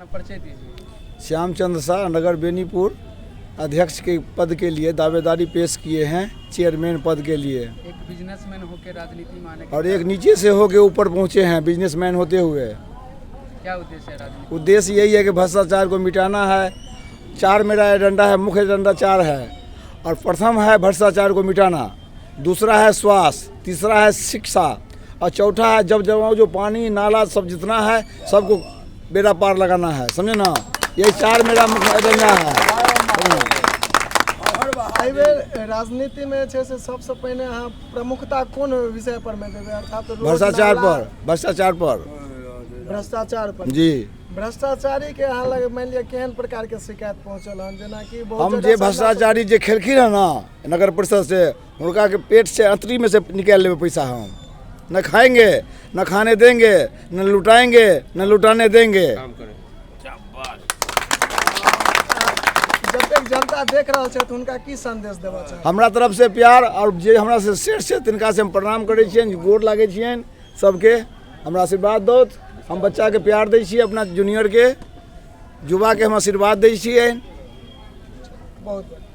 अपना परिचय दीजिए। श्यामचंद्र शाह, नगर बेनीपुर अध्यक्ष के पद के लिए दावेदारी पेश किए हैं, चेयरमैन पद के लिए। एक बिजनेसमैन होकर राजनीति में आने का और एक नीचे से होके ऊपर पहुंचे हैं बिजनेसमैन होते हुए। क्या उद्देश्य है राजनीति? उद्देश्य यही है कि भ्रष्टाचार को मिटाना है। चार मेरा एजेंडा है, मुख्य एजेंडा चार है। और प्रथम है भ्रष्टाचार को मिटाना, दूसरा है स्वास्थ्य, तीसरा है शिक्षा और चौथा है जब जमाव जो पानी नाला सब जितना है सबको बेड़ा पार लगाना है, समझे ना। यही चार मेरा मुख्य एजेंडा है, समझे? एहि बेर राजनीति में छै से सबसँ पहिने अहाँ प्रमुखता कोन विषय पर मे देबै, अर्थात रोड, भ्रष्टाचार नाला, पर, भ्रष्टाचार पर। भ्रष्टाचार पर। जी। भ्रष्टाचारी के अहाँ लग मानि लिअ केहन प्रकार के शिकायत पहुंचल हन, जेनाकि बहुत हम जगह जे से भ्रष्टाचारी जे खेलखिन हँ ना नगर परिषद से, हुनका के पेट से अंतरी में से निकालि लेबै पैसा। हम न खाएंगे, न खाने देंगे, न लुटाएंगे, न लुटाने देंगे। जतेक जनता देख रहल छथि हुनका की संदेश देबऽ चाहब? हमरा तरफ से प्यार और जे हमरा से श्रेष्ठ छै तिनका से हम प्रणाम करै छियनि, गोर लागै छियनि सबके। हमरा आशीर्वाद दौथ। हम बच्चाके प्यार दै छियै, अपना जूनियरके, युवाके हम आशीर्वाद दै छियनि। बहुत बढ़िया।